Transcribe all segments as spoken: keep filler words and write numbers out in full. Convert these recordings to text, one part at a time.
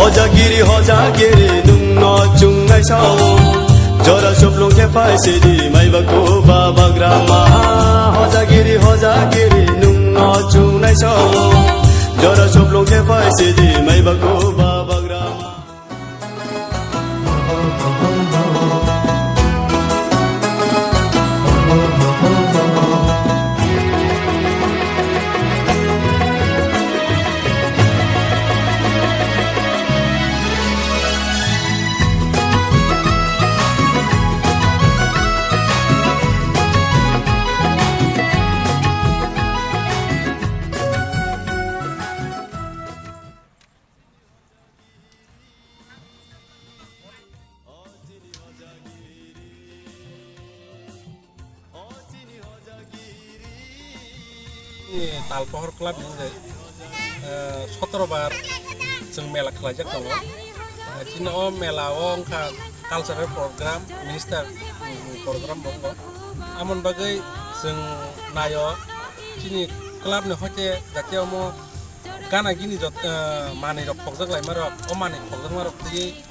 Hojagiri, hojagiri, nungno chungnai sao. Jora soplong khe phai sidi, maiba kuba bagrama. Hojagiri, hojagiri, nungno chungnai sao. Jora soplong khe phai sidi, maiba kuba bagrama. Ni Talpohor Club ni wngwi, eh, sotoro bar chwng mela khlaijak tongo. Eh, chini o mela o wngkha cultural program, minister, mm, program bo wngo. Amoni bagwi chwng naio chini club ni hoite jati omo gana gini jot, eh, manwi rok khokjak laima rok, o manwi khokjakma rok twiwi,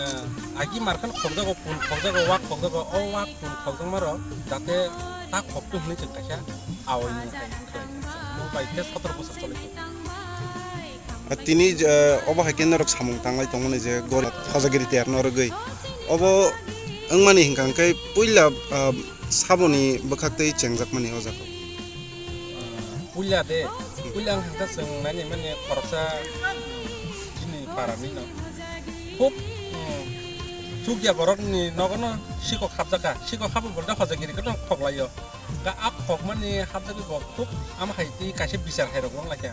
eh, agi markhan khokjago, pun khokjago, wak khokjago, o wak pun khokjakma rok jate ta khoktu hwnwi chwng kaisa awai mung khlai, khlai. Mo bai khe sotoro bosor choli tongo. Ah, tini, eh, obo hai khe norok samung tanglai tongmani je gori hojagiri tiyar norogwi. Obo wngmani hwnkha hwnkhe puila, ah, saboni bwkhak tei chengjakmani o jaga. Puila de, puila ang hwnkha chwng naini mani khoroksa, mm, chini para ni no. Khub, mm, chukya borok ni nogo no sikok hapjaka, sikok hapjak bolte hojagiri khe no khok lai o. Ga a khok mani hapjagwi bo khub ama hai twi kaisa bichar hai rok wng lai kha.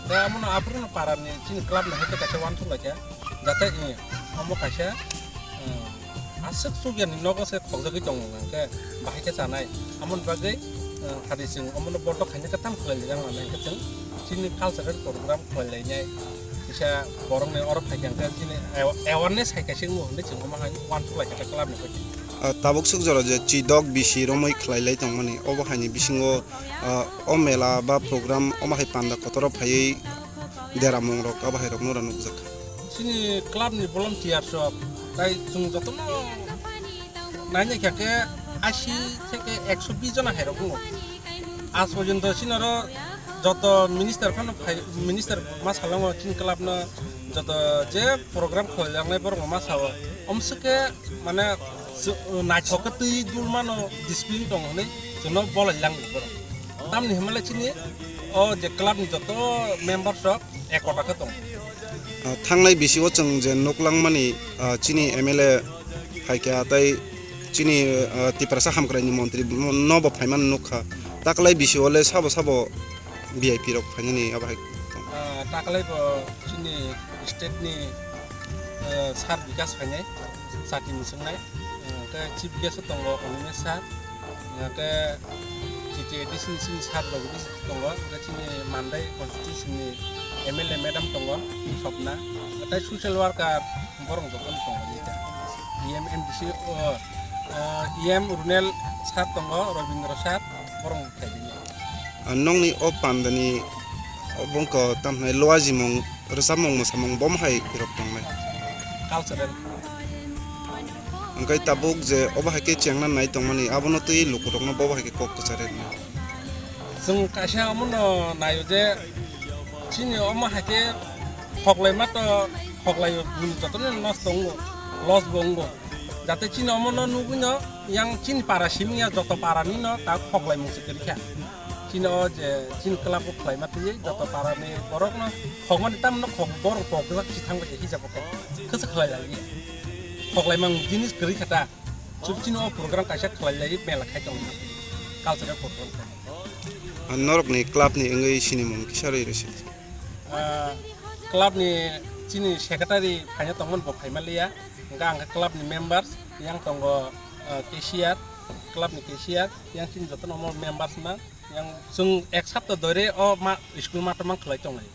Da amo no aphuru no para ni chini club no hai khe kaisa wansuk lai kha. Jate, eh, omo kaisa, eh, aswk chukya ni nogo se khokjagwi tongo hwnkhe bahai khe chanai. Amoni bagwi, eh, hadi chwng omono bondo khaina khe tamo khlai lijak nang hwnkhe chwng chini cultural program khlai lainai. Kisa borok ni oro phai khe hwnkhe chini awa-, awareness hai kaisa wngo hwnwi chwng omo hai wansuk lai kha club ni bagwi. Ah, tabuk swk jora je chidok bisi romwi khlai lai tongmani obo hai ni bisingo, ah, o mela ba program omo hai panda kotor o phaiwi deramung rok abo hai rok no nukjak. Chini club ni volunteers rok tai chwng jotono naina khe khe ashi theke ekso bis jona hai rok wngo. Aaj porjonto chini oro joto minister phano phai, minister ma salango chini club no joto je program khlai langnai borok ma sao. Omswk khe mane naithok khe twi dul mano discipline tong hwnwi chwngno bolai lang borok. Tamni hwnmale chini o je club ni joto members rok ekota khe tong. Ah, thangnai bisi o chwng je nuk langmani, ah, chini M L A phaikha tei chini, ah, Tiprasa hamkrai ni montri no bo phaimani nukha. Taklai bisi o le sabo sabo V I P rok phainani abo hai tong. Ah, taklai bo chini state ni, ah, sir Bikas phainai, chati mwswngnai. Ah, khe chief guest o tongo Onimesh sir. Ah, khe T T A D C ni sir Jagadish tongo. Khe chini Mandai constituency ni M L A madam tongo, Swapna. Tei social worker borok jotono tongo. E M M D C o, ah, E M Runel sir tongo, Robindra sir, borok phaibini. Ah, nokni o pandani o bongkha tamhinai luajimung, rwchapmung, mwsamung bom hai rok tongnai. Cultural. Hwnkhe tabuk je obo hai khe chengna nai tongmani, abono twi lukurokno bobo hai khe kok kwchari rwna. Chwng kaisa omono naio je chini omo hai khe khoklaima to khoklaio, bini jotono nosto wngo, loss bo wngo. Jate chini omono nugwino yang chini para simi ya joto para nino ta khoklaimung se kwrwi kha. Chini o je chini club o khlaima twiwi joto para ni borok no khokmani tamno khok borok pokjak si thangbai khe hijab khe khwsa khlai lai. Khoklaimung jinis kwrwi kha ta. Chwng chini o program kaisa khlai lai mela khai tong cultural program. Norok ni club ni wngwi sinimung kisa rwi rwsi. Ah, club ni chini secretary phaina tongmani bo phaima liya. Hwnkhe ang khe club ni members, yang tongo, ah, cashier, club ni cashier, yang chini jotono omo members man, yang chwng ek sapta dore o ma, school mato mang khlai tonglai.